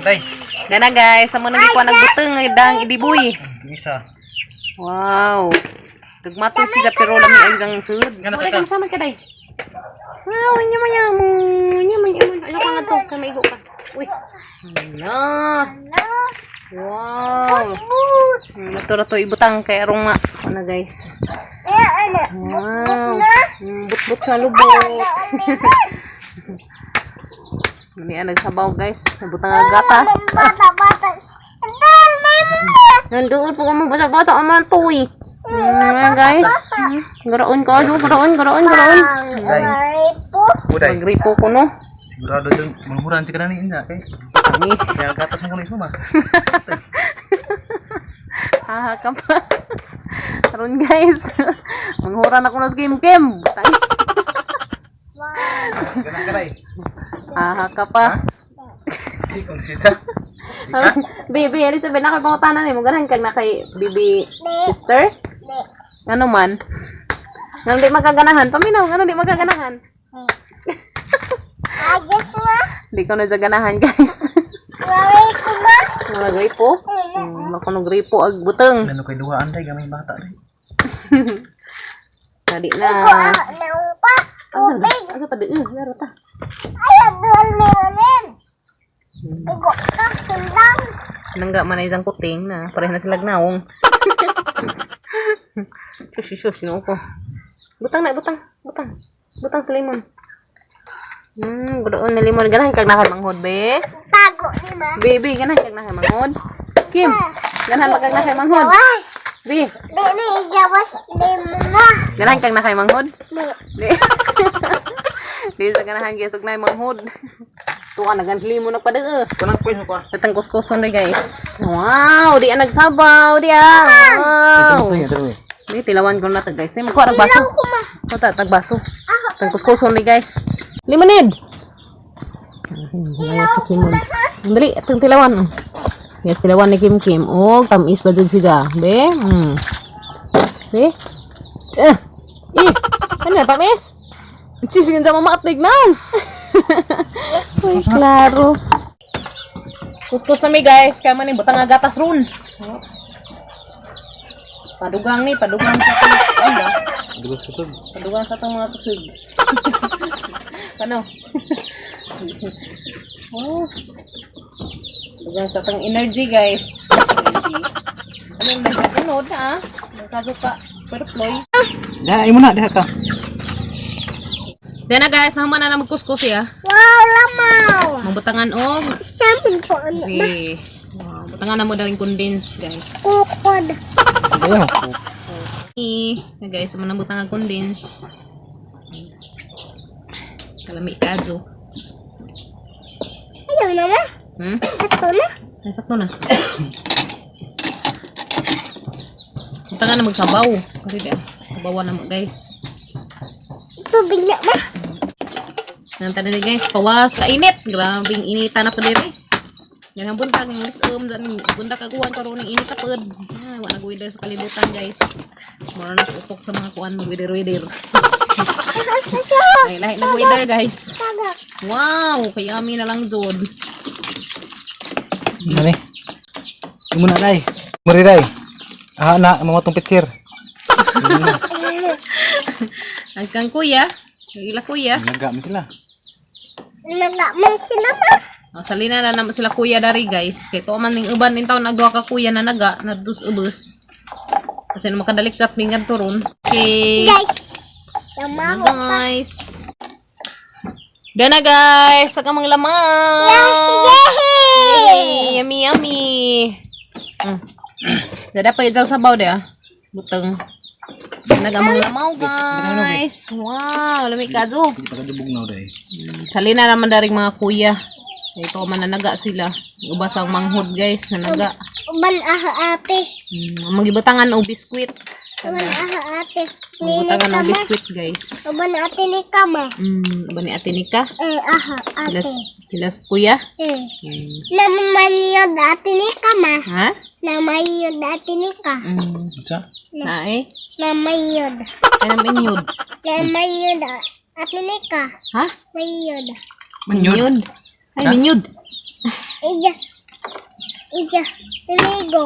Day. Dana guys, amo nang ikuha nagbuteng nga dang idiboy. Isa. Wow. Gagmato siya pero lami ay isang sud. Gana sa Wala ka. kang sama ka day. Wow, nya maya mo. Nya maya mo. Ano ka nga to? Kay maigo ka. Uy. Hala. Wow. Ito na to ibutang kay arong ma. Ano guys. Wow. But-but sa lubot. Lami ang nagsabaw guys. Nabutang ang gatas. Bata, bata. Nandoon po kami bata-bata ang mga tuy. Ayan, guys. Garaon ka. Ano? Garaon, garaon, garaon. Day. Maripo. Uday. Magripo ko no. Sigurado dyan, manghuran siya ka na ni Inga. Kay, Kami. kaya gatas mo kuno ismo ma. Haha ka pa. Karon guys. Manghuran ako na sa Kim Kim. Gana ka day. Aha ka pa. Di kung siya. Di ka? Baby, Elizabeth, na kay pangutanan ni mo ganahan kag na kay baby sister? Ngano man? Ngano di magkaganahan? Paminaw, ngano di magkaganahan? Ayos ma. Di ko na dyan ganahan, guys. Maripo ma. Mga gripo. Ako no gripo ag buteng. Ano kay duhaan day gamay bata day. Dali na. Ah, naupa. Tubig. Asa pa di? Laro ta. Ay, doon leonin. Igo ka, sundang. Nangga man na isang kuting na pareha na sila naong. Shush, shush, sino ko. Butang na, butang, butang. Butang sa limon. Budoon na limon. Ganahan kag nakamanghod, be. Tago ni ma. Baby, ganahan kag nakamanghod. Kim, ganahan ba kag nakamanghod? Gawas. Bi, Di ni gawas limo na. ganahan kag nakamanghod? Di. Di. Di sa ganahan gyud na manghod. Tuwa nagan limon nagpadee. Kunang kuis mo pa. Katang kuskuson rin guys. Wow, di ang nagsabaw, di ah. Wow. Di tilawan ko na to guys. Di magkuha ng baso. Kuha ta tagbaso. Tang kuskuson rin guys. Lemonade. Yes, limon. Dali, atong tilawan. Yes, tilawan ni Kim Kim. Og tamis ba jud siya? Be? Be? Eh. Eh. Ano tamis? Chis, yun sa mamaatnig na. Uy, klaro. Kuskus na mi guys, kaya man butang nga gatas ron. Padugang ni, padugang sa itong, ano ba? Dugo kusog. Padugang sa itong mga kusog. Ano? Oh. Padugang sa itong energy guys. Energy. Ano yung nagsagunod ha? Nagkazo pa. Pero ploy. Diha imo na diha ka. Then na guys, nahuman na na magkuskus ya. Wow, lamaw. Mabutangan og. Samun po ano ma. Okay. Wow, butangan na mo daling condense guys. Kukod. Diha. Eh, na guys, mo nang butang ang condense. Kalami kazo. Ayaw na ma. Sakto na. Ay, sakto na. Butangan na magsabaw. Kasi di, sabawan na mo guys. Tubig na ma. Nang tanan guys, pawas kainit. Grabing inita na pa dire. Yan ang buntag ng lisom dyan. Bundak aguan karon ng init apod. Ah, wala weather sa kalibutan guys. Mura na sa utok sa mga kuan mag weather weather. Ay, lahi ng weather guys. Taga. Wow, kay ami na lang jud. Nani? Imo na day. Muri day. Ah na mga tong pitsir. Ang kang kuya, ang ila kuya. Naga man sila. Nagaman sila ma. Oh, salina na naman sila kuya dari guys. Kay tuo man ning uban ning taon nagduha ka kuya na naga na dus ubos. Kasi na makadalik sa pinggan turon. Okay. Guys. Sama Ano, ko. guys. Dana guys, sa kamang lamang. Yay! Yay! Yummy, yummy. Dada pa isang sabaw dia. Buteng. Nagamang lamaw guys. Wow, lami kazo. Hindi pa kadubog na day. Salina naman daring mga kuya. Ito man nanaga sila. Ubas ang manghod guys, nanaga. Uban aha ate. Magibutangan o biskwit. Uban aha ate. Nini Magibutangan ka o ma. biskwit guys. Uban ate ni ka ma. Uban ni Ate Nika. Eh, aha Sila, ate. sila kuya. Eh. Namayod ate ni ka ma. Ha? Namayod ate ni ka. Unsa? Nae? Namayod. Ay, naminyod. Namayod ate ni ka. Ha? Mayod. Manyod. Minyod. Ay, minyod. Iya. Ija nigo.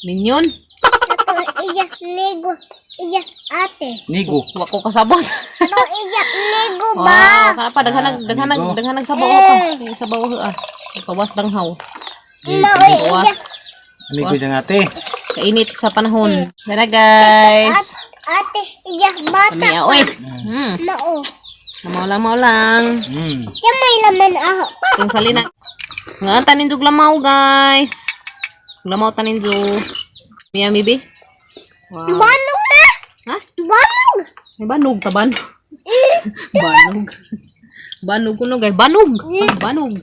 Minion. Ato ija nigo. Ija ate. Nigo. Wa ko kasabot. Ato ija nigo ba? Wow, kana pa daghanag daghanag Amigo. daghanag sabaw pa. Yung sabaw ah. Kawas danghaw. Mao ija Kawas. Amigo dyan ate. Kainit sa panahon. Dara guys. Ate ija bata. Kami ah, oy. Mao. Lamaw-lamaw lang. Ya may laman aho pa. Itong salina. Nga tanin jug lamaw guys. Lamaw tanin jug. Miami bi. Wow. Banog na. Ha? Banog. May banog taban. Banog. Banog kuno guys. Banog. Ah, banog.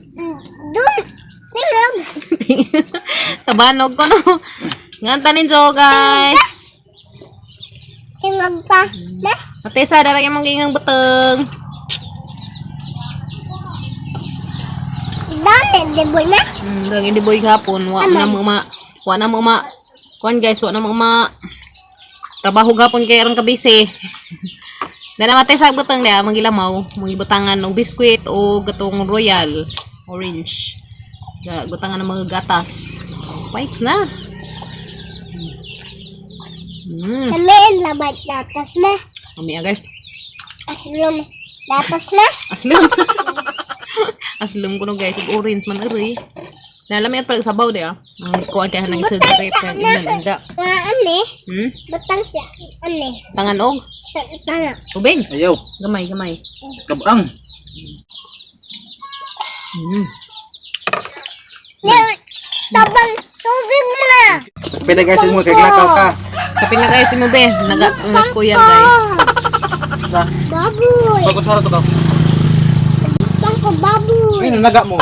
Dun. Tingog. Tabanog kuno. Nga tanin jug guys. Tingog pa. Na. Matesa dara yung mga ingang buteng. Done deboy na. Dang hindi boy gapon, wa na mo ma wa na mo ma kuan guys, wa na mo ma trabaho gapon kay aron ka busy. Dala matay sa butang niya, mangilamaw, mangibutangan og biskwit o gatong royal orange. Ga gutangan ng mga gatas. Whites na. Kami labat datas na. Ami ah, guys. Aslom datas na. Aslum. Aslum ko no guys, ug orange man eri. Nalam yan pala sabaw di ah. Ang kuan kay hanang isa Butang grape sa kay indan inda. Nga ane. Butang siya. Ane. Tangan og Tanga. tubig. Ayaw. Gamay, gamay. Kabang. Tabang tubig na. Pwede guys mo kay glakaw ka. Kapin na guys, mo be. Naga, nas kuya guys. Sa. Baboy. Bakit sa to ka? Bangko baboy. Ay, naga mo.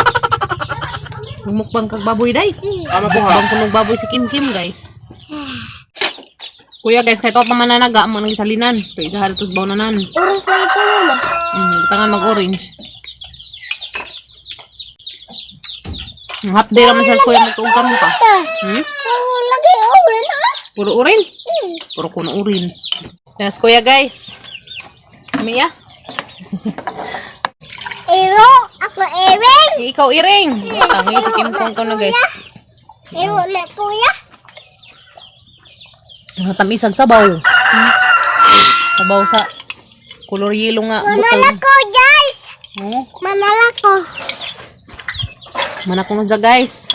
Mukbang kag baboy day. Ama ko ha. Mukbang kunog baboy si Kim Kim guys. Kuya guys, kahit pa man nanaga, mo nang salinan. Kay isa halos baw nanan. Oras na ito naman. Tangan mag orange. Ang half day raman sa kuya magtuog kamo pa. Ta. Hmm? Oh, lagi oren ah. Puro urin. Puro kuno urin. Yes, kuya guys. Kami ya. Ero, ako ering. Ikaw iring. Tangi si Kim Kong ko na guys. Ero na kuya. Mga tamisag sabaw. Sabaw sa color yellow nga Manala butang. ko guys. Oh, Manala ko. mana ko sa guys.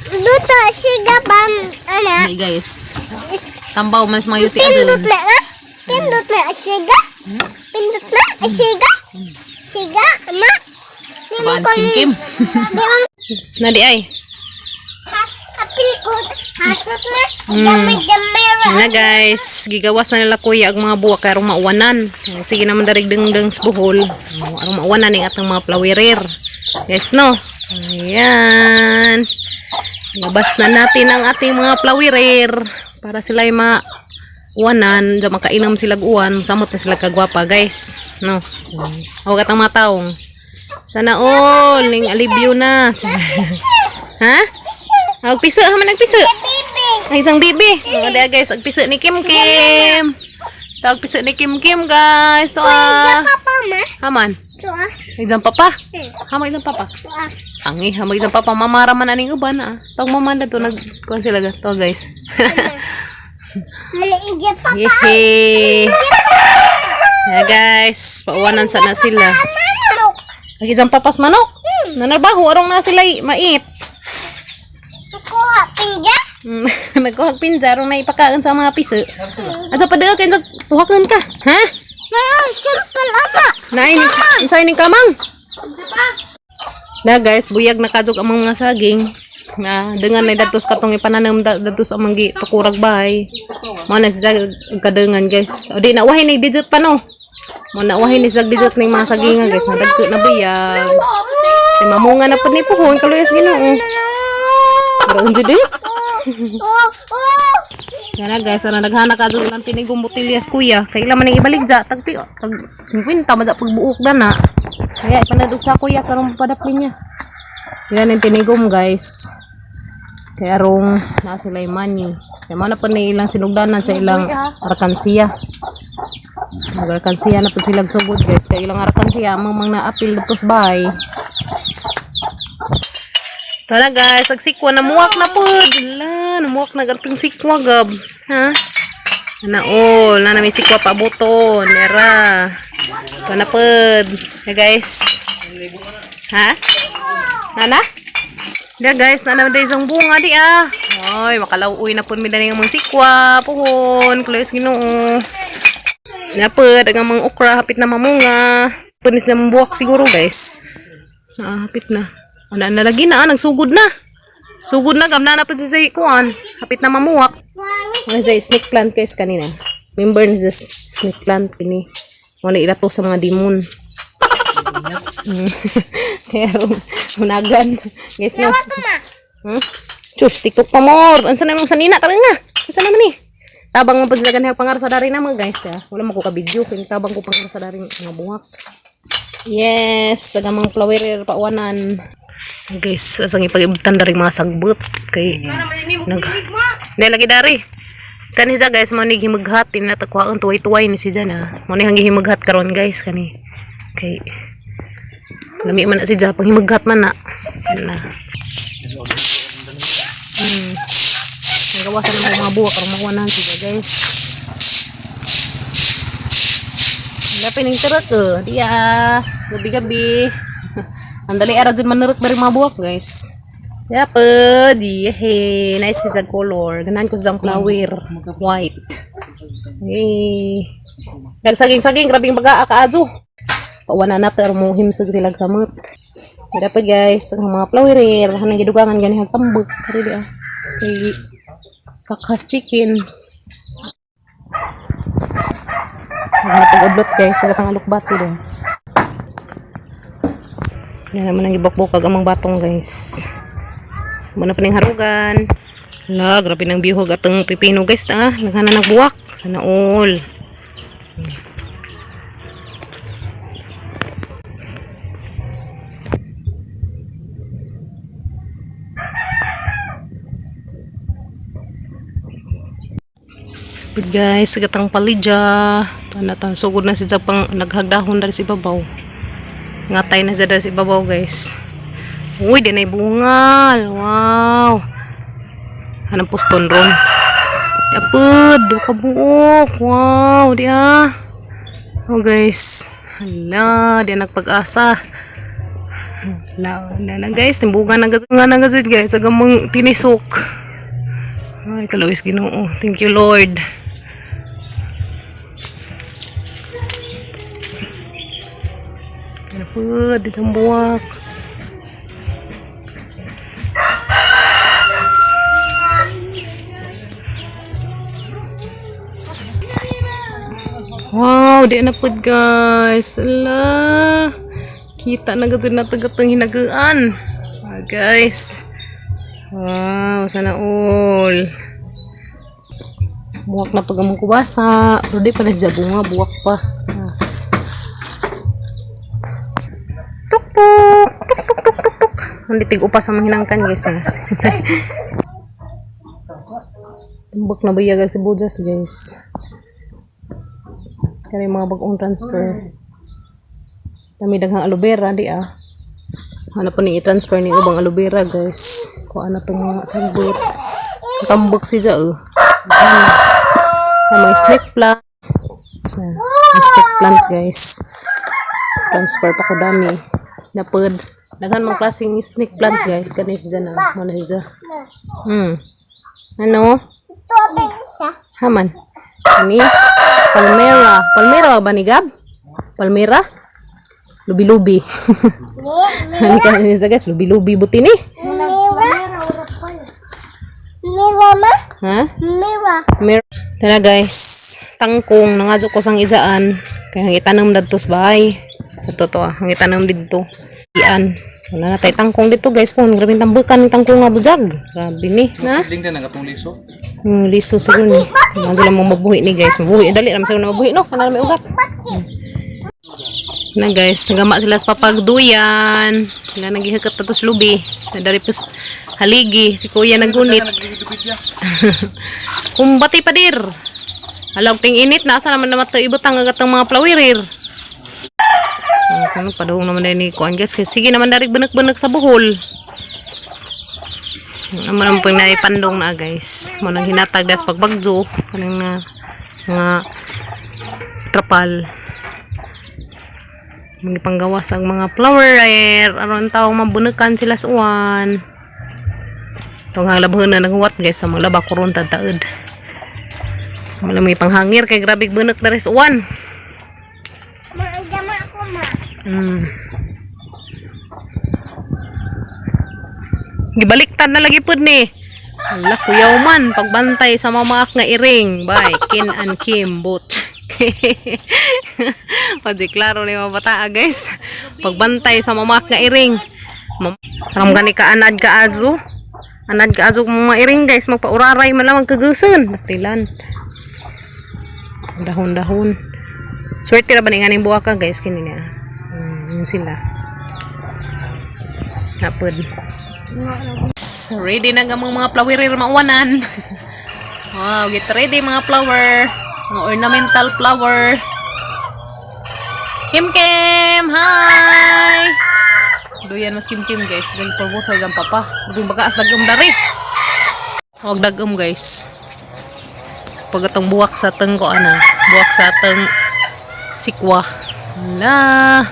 Duto siga bam ana. Ay guys. Tambaw mas mayuti Pindot adun. na ah. Pindot na siga. Pindot na siga. Siga ma. Di mo Kabaan Kim Kim. Di mo Nadi ay. Apil ko hasot na. Gamay gamay ra. Na guys, gigawas na nila kuya ang mga buwak karong mauwanan. Sige naman darig dengdeng sa buhol. Arong mauwanan ning atong mga plawirer. Yes no. Ayan. Labas na natin ang ating mga plawirer para sila ay mauwanan, dyan makainom sila uwan, samot na sila kagwapa guys. No. Huwag atang mga taong. Sana all ning alibyo na. Ha? Agpiso, ha man agpiso. Bibi. Ay, isang bibi. Mga diya guys, agpiso ni Kim Kim. Tawag piso ni Kim Kim guys. To Kuya ah. papa ma. Haman. To ah. Isang papa. Haman isang papa. To ah. Angi, haman isang papa. Mamara man aning uban ah. Tawag mama na to. Nag, kuhan sila ga. To guys. Mali ija papa. Yehey. Yeah, guys, pauwanan sana sila. Manok. Ang isang papas manok. Nanarbaho, arong na sila mait. Kuha pinja. Nagkuhag pinza, arong na ipakaon sa mga piso. Asa pa daw, kaya tuhakan ka. Ha? Mga simple ama. Naay, sa ining kamang. Na guys, buyag na kadjog ang mga saging. Na dengan na datos katong ipananam datos ang mga tukurag bahay. Mo na siya kadengan guys. O di na wahin ni digit pa no. Mo na wahin ni siya digit ning mga sagingan guys na dagko na buyag. Si mamunga na pud ni puhon kaluyas Ginoo. Karon jud eh. Oh, oh. Nga na guys, ana naghana ka jud lang tinigong botilyas kuya. Kay ila man ning ibalik ja tag ti tag 50 man ja pagbuok dana. Kaya ipanadog sa kuya karong padapli niya. Sila ning tinigom guys. Kay arong na sila money. Kaya mao na po ni ilang sinugdanan sa ilang arkansiya. Magarkansiya na po sila sugod guys. Kay ilang arkansiya amang mang naapil dito sa bahay. Tara guys, ag sikwa namuwak na pud. Ala, namuwak na gatong sikwa gab. Ha? Ana all, na may sikwa pa buton. Era. Ito na pud. Ya guys. Ha? Nana? Ya guys, nana na isang bunga di ah. Ay, makalaw-uy na pud mi dani nga mga sikwa. Puhon, close Ginoo. Napud ang mga okra hapit na mamunga. Punis na buwak siguro guys. Ah, hapit na. Ana na lagi na, ah, nagsugod na. Sugod na gam na na pud si kuan. Hapit na mamuwak. Mga sa snake plant guys kanina. Member ni sa snake plant kini. Mo na ilato sa mga demon. Kaya unagan. Guys no. Hmm? Sus, TikTok pa more. Ansa na mong sanina tara nga. Ansa naman ni? Tabang mo pa sa ganhang pangar sa dari na mga guys. Ya. Wala mo ko ka video kay tabang ko pangar sa dari mga buhak. Yes, sa gamang flower pauwanan. Guys, asang ipag-ibtan dari mga sagbot kay nag Dahil lagi dari. Kani sa guys, mo ni himaghat tinatakuhaan tuway-tuway ni si Jana. Mo ni hangi himaghat karon guys kani. Kay lami man na si Ja pang himaghat man na. Na. Ang gawasan ng mga buwak karon makuha na si Ja guys. Wala pa ning tarak eh. Diya. Gabi-gabi. Ang dali ara dyan manurok dari mga buwak guys. Ya pud. Yehey. Nice is a color. Ganahan ko sa flower. White. Hey. Nagsaging-saging. Grabing baga kaadyo. Pawana na pero muhim sa silag samot. Dapat guys, ang mga flowerer, hanang gidugangan gani hag tambok. Kari di ah. Kay kakas chicken. Napag-udlot guys, sa gatang alukbati do. Yan naman ang gibokbok ag amang batong guys. Muna pa ning harugan. Hala, grabe ng bihog atong pipino guys ah. Naghana nagbuwak. Sana all. Good guys, sa gatang palidya. Tana sugod na siya pang naghagdahon dari sa ibabaw. Ngatay na siya dari sa ibabaw guys. Uy, di na bungal. Wow. Anong puston ron? Apod, do ka buok. Wow, di ah. Oh guys. Hala, di nagpag-asa. Hala, na na guys, nimbuga na gazud nga na gazud guys, agamang tinisok. Ay, kalawis Ginoo. Thank you Lord. Ano po, dito ang buwak. Wow, di na pod guys. Ala. Kita na gud na tagatang hinagaan. Ah, guys. Wow, sana all. Buwak na pag among kubasa. Pero di pa na siya bunga, buwak pa. Ah. Tuk tuk tuk tuk tuk tuk tuk. Hindi tig-upa sa mga hinangkan guys na. Tumbak na bayag si Bujas guys. Kani mga bagong transfer. Dami daghang aloe vera di ah. Ano po ni i-transfer ni ubang aloe vera guys. Kuha na tong mga sagbot. Tambak si ja oh. Ano? Na may snake plant. Na, may snake plant guys. Transfer pa ko dami. Napod. Daghan mga klaseng snake plant guys. Kani si ja na. Mo na si ja. Ano? Ito ang isa. Haman. Ani? Palmera. Palmera ba ni Gab? Palmera? Lubi-lubi. Ano ka niya guys? Lubi-lubi buti ni. Mira. Mira ma. Ha? Mira. Mer Tara guys, tangkong nangadyo ko sang ijaan. Kaya ang itanam dadto sa bahay. Ito to ah, ang itanam didto. Ian. Wala na tayo tangkong dito guys po. Grabe yung tambukan ng tangkong nga buzag. Grabe ni, na? Ding din ang atong liso. Liso siguro ni. Mga sila mong mabuhi ni guys. Mabuhi. Dali naman sila na mabuhi no. Kana may ugat. Na guys, nagama sila sa papagduyan. Sila naghihakat na to sa lubi. Nadari pa sa haligi. Si kuya nagunit. Kumbati pa dir. Alaw ting init nasa naman naman to ibutang agat ang mga plawirir. Oh, kung padung naman din ni kuan guys. Kay Sige naman dari banak-banak sa buhol. Amo nang pang naipandong na, guys. Mo nang hinatag das pagbagyo kanang na mga trapal. Mga panggawas ang mga flower aron tawong mabunukan sila sa uwan. Itong ang na naghuwat, guys, sa mga laba kuron taod. Wala may panghangir kay grabe bunok na rin sa uwan. Ma, ang dama ako, ma. Gibaliktad na lagi pud ni. Hala, kuyaw man pagbantay sa mamaak nga iring. Bye, Kin and Kim boot. Pagdeklaro ni mga bata, guys. Pagbantay sa mamaak nga iring. Aram gani ka anad ka azo. Anad ka azo mga iring, guys, magpauraray man lang magkaguson. Bastilan. Dahon-dahon. Swerte ra ba ni nganing buwaka, guys, kini niya. Yun sila. Napod. Ready na nga mga flowerer mauwanan. Wow, get ready mga flower. Mga ornamental flower. Kim Kim! Hi! Duyan mas Kim Kim, guys. Isang pulbusa isang papa. Dugong bagaas dagom dari. Huwag dagom, guys. Pag itong buwak sa teng ko ana. Buwak sa teng sikwa. Hala.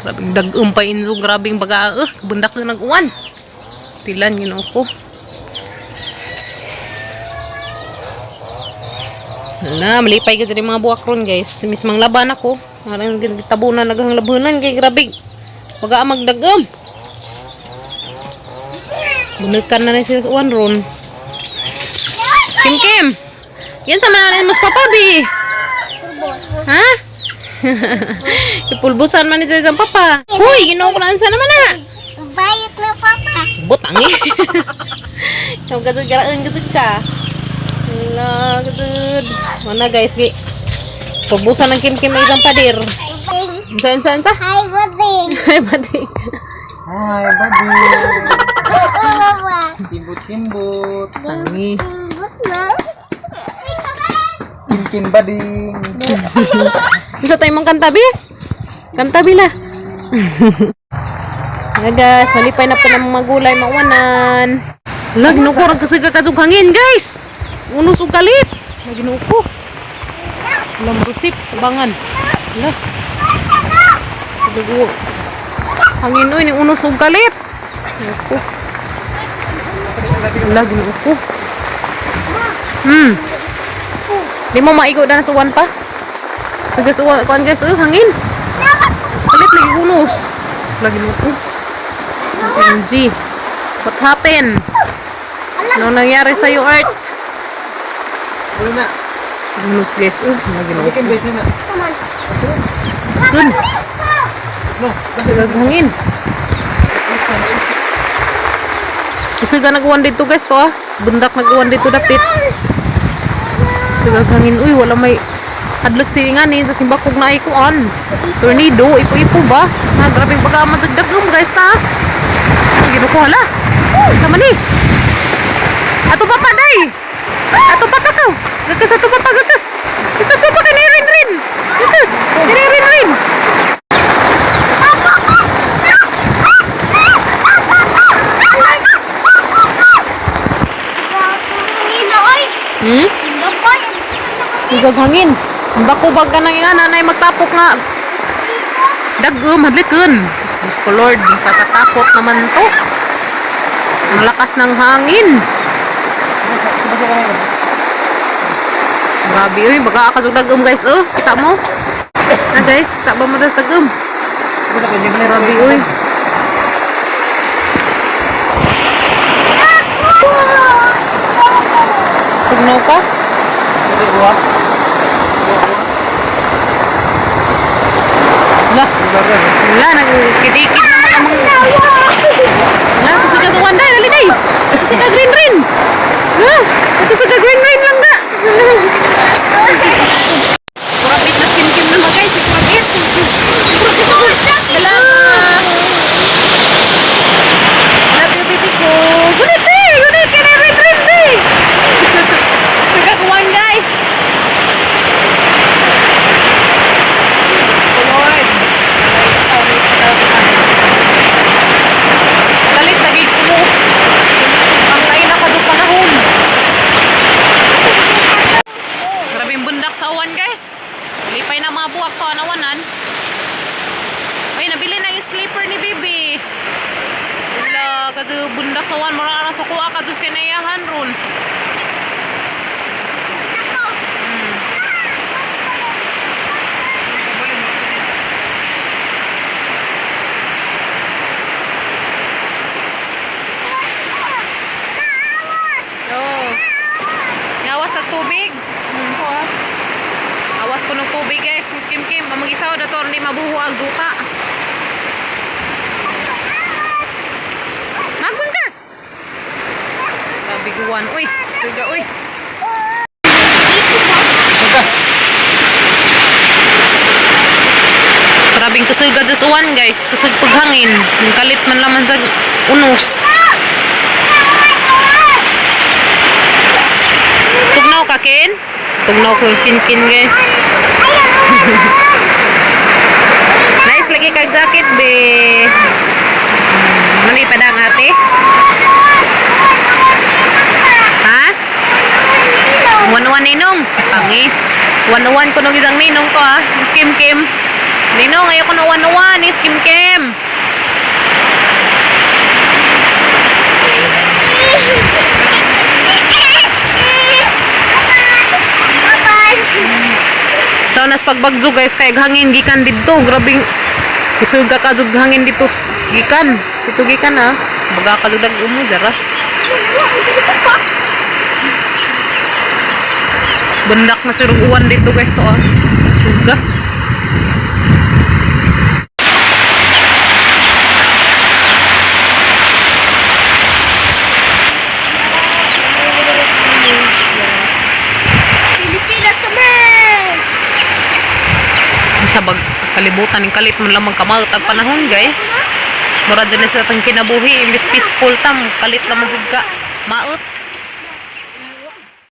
Grabing dagom pa inzo. Grabing baga. Bundak na nag-uwan. Tilan yun ko. Hala, malipay kasi yung mga buwak ron, guys. Mismang laban ako. Marang tabunan naghang labunan kay grabe. Baga magdagom. Bunukan na rin sila sa uwan ron. Kim Kim! Yan sa mananin mo sa papa, bi. Ha? Ipulbusan man ni sa isang papa. Huy, ginoo ko na ansa naman na. Bayot na, papa. Butang eh. Ikaw gazud garaan gazud ka. Hala, gazud. Mana, guys, gi. Pulbusan ng Kim Kim ang isang pader. Bading. Unsa, unsa, unsa? Hi, bading. Ay, bading. Hi, buddy. Oo, baba. Kimbot, kimbot. Tangi. Timbot na. Kim Kim bading. Bisa tayo mong kanta, bi? Kanta, bi la. Nga, guys, malipay na po ng mga gulay, mauwanan. Hala, ginuko, rag kasi kasug hangin, guys. Unos og kalit. Hala, ginuko. Hala, marusip, tabangan. Hala. Sa dugo. Hangin, oy, ni unos og kalit. Ginuko. Hala, ginuko. Di mo maigo na sa uwan pa? Sugas uwan, kuan, guys, hangin. Palit lagi unos. Lagi mo ko. OMG. What happened? Ano nangyari sa iyo, Art? Wala na. Unos, guys, lagi mo. Kim Kim na. Dun. No. Sugag hangin. Isuga nag-uwan dito, guys, to ah. Bundak nag-uwan dito dapit. Sugag hangin. Uy, wala may hadlok silinganin sa simbakog na ay kuan. Tornado, ipo-ipo ba? Na grabing baga man sa dagom, guys, ta. Ginuko hala. Sa mani. Ato papa day. Ato papa ka. Gakas ato papa gakas. Gakas papa kay rin rin. Gakas. Rin rin rin. Sugag hangin. Bako bag ka nang nga nanay magtapok nga. Dagom hadlikon. Sus, Diyos ko Lord, nakakatakot naman to. Ang lakas ng hangin. Grabe uy, baga ka dagom, guys, oh. Kita mo? Ah, guys, kita ba mo das dagom? Grabe uy. Tugnaw ka? La, la, nagkidikit na mga mga. La, kasi ka sa wanda, dali day. Kasi ka green rin. La, kasi ka green rin lang ga. Kurapit na skim kim naman, guys, kurapit. Kurapit ako. Dalaga. Love you, baby ko. Gunit eh, gunit ka na rin rin eh. Sa guys. Lord. Kadto bundak sa uwan, mura ara sa kuha kadto kinayahan ron. Oh. Ngawas sa tubig. Po, ah. Awas ko ng tubig, guys. Mas Kim Kim, mag-isaw na to, hindi mabuho ang duta. Magbang ka! Kabiguan. Uy, tiga, uy. Grabing kasugad sa uwan, guys. Kasug paghangin. Ang kalit man laman sa unos. Tugnaw ka, Ken? Tugnaw ko yung skin kin, guys. Nice lagi kag jacket, be. Mali pa dang ate. Ha? 1-1 ninong. Pangi. 1-1 ko nung isang ninong ko, ah. Miss Kim Kim. Ninong, ayoko na 1-1. Miss Kim Kim. So, nas pagbagyo guys, kay hangin gikan didto. Grabing isuga ka jud hangin dito gikan. Dito gikan ah. Baga ka jud umo jara. Bundak na surong uwan dito guys to ah. Suga. Pilipinas naman! Sa bag kalibutan ning kalit man lamang kamalt ang panahon guys. Mura dyan na sa atong kinabuhi imbes peaceful tam kalit lamang jud ka maot.